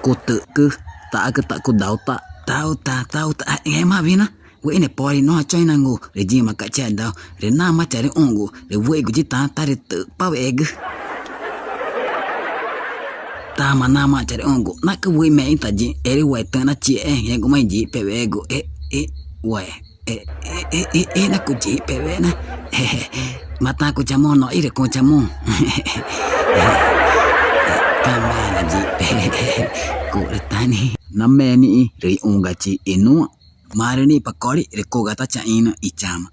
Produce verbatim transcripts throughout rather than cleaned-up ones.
Cutücü, ṯacü ta cudau ta. Tauta, tauta, ngẽma wina. Wüxi ne pori nuã choxü̃ nangu rü yima ca̱x chedau rü namaã charüxũgu rü wüxigu yitaãẽ tarütüxpaweegü. Tama namaã charüxũgu nacü wüxi mexü̃ ta yiĩ erü wae tüxna chixexẽẽ ngẽxguma i yixpewegu. E, e, wae. E, e, e, e, na cuyixpewena. Mataã cuchamu noxi rü cuchamu. Cama na yixpe. Curü ta nixĩ. Name nixĩ rü ixũgachi i nuã. Marü nixĩ pa cori rü cuga ta chaxĩnü i chama.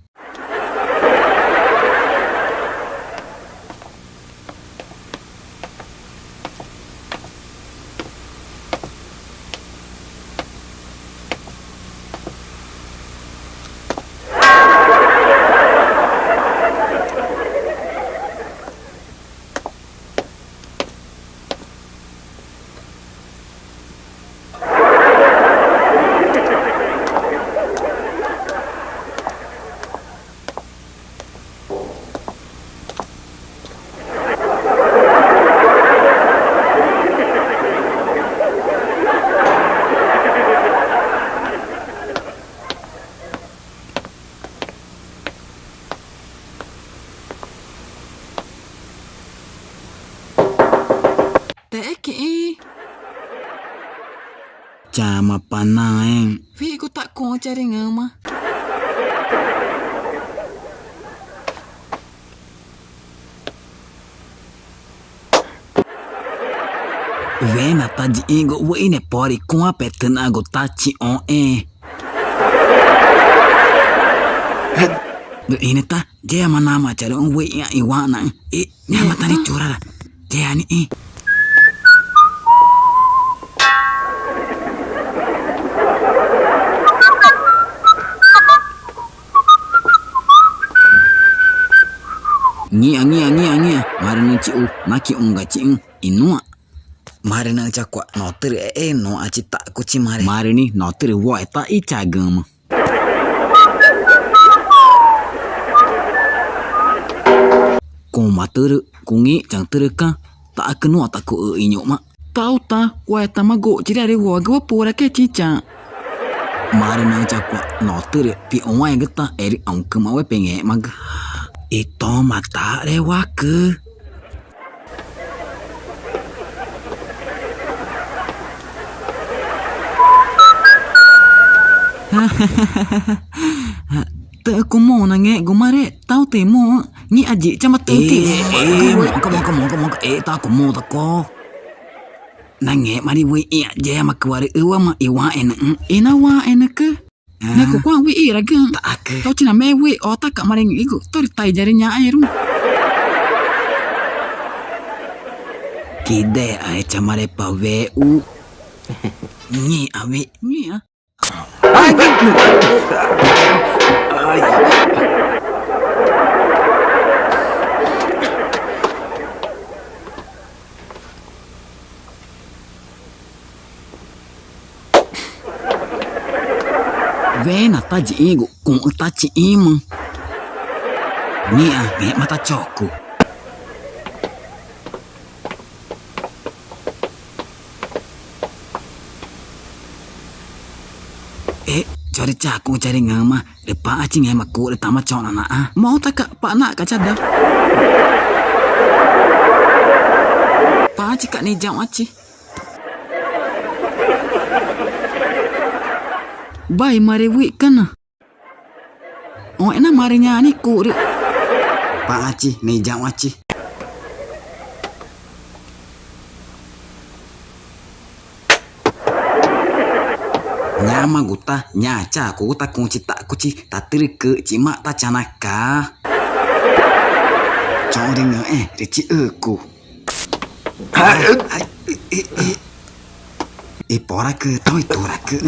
Texé quixĩ. Chama panaãẽ. Wüxigu ta cuxü̃ charüngüma. Wena ta yiĩgu wüxi ne pori cuãpe tüxnagu ta chixõxẽ. Rü ĩnü ta yema namaã charüxũ wüxi ĩxü̃ i wanaxü̃ i ngẽma ta nixĩ churara. Yea nixĩ. Ngĩxã, ngĩxã, ngĩxã, ngĩxã. Marü nüxü̃ chixu na quixũgachixü̃ i nuã. Marü nüxü̃ chacua̱x notürü ẽxẽẽ nuãxãchi ta̱xcuchi marü. Marü nixĩ notürü woe ta íchagüxü̃ma. Cumatürü, cungĩxchaü̃türü ca̱x, ta̱xacü nuã ta cuxü i ñu̱xma. Tauta, waetama guxchirüarü wogü wa puracüexü̃ chichaxü̃. Marü nüxü̃ chacua̱x notürü pixuãẽgü ta erü ãũcüma wa pengẽxmagü. I toma taxrewacü. Tüxü̃ cumuxü̃ nangẽxgumarüxü̃, tauti muxü̃, ngĩxã yiĩ chama tüxü̃. Ĩ, ĩ, moxü̃, moxü̃, moxü̃, moxü̃, ĩ, ta cumuxü̃ taco. Nangẽxmarüxü̃ wüxi ĩxü̃ yema cüarü üwama i wãxenüxü̃. Ĩnawaxenücü. Ngecucuaxü̃ wüxi ĩragüxü̃. Taxacü. Tãũ chi name wüxi otacama rüngüxü̃gu tórü taiya rü ñaxãẽruü̃. Quidexae chama rü pa wexu. Ngĩxã wüxi, ngĩxã. Wena ta yiĩgu cuxü̃ ta chixĩmü. Ngĩxã, ngẽxma ta chocu. Ĩ, chorü chacuxü̃ charüngüma rü paxãchi ngẽma curü tama choxna naxã. Motaca̱x, paxna naxca̱x chadau. Paxãchica̱x niyauxãchi. Waimarü wüxi cana. Õẽna marü ñaã nixĩ curü. Paxãchi, niyauxãchi. Ñamagu ta ñaã chacugu ta cuxü̃chi ta̱xcuchi tatürü cüxchimaã ta chanaca. Choxü̃ rüngü̃xẽẽ rü chiücu. Ai, ai, i, i, i. Iporacü tãũ ituracuxü̃.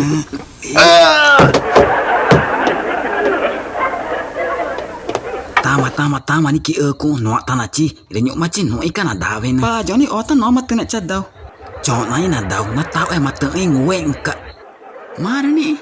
Tama, tama, tama nixĩ quiücuxü̃, nuãtanachi rü ñu̱xmachi nuxĩca nadawenü. Pa, yone ota noma tüxna chadau. Choxna ixĩxü̃ nadau na taxuema tüxü̃ ínguxẽxü̃ca̱x. Marü nixĩ.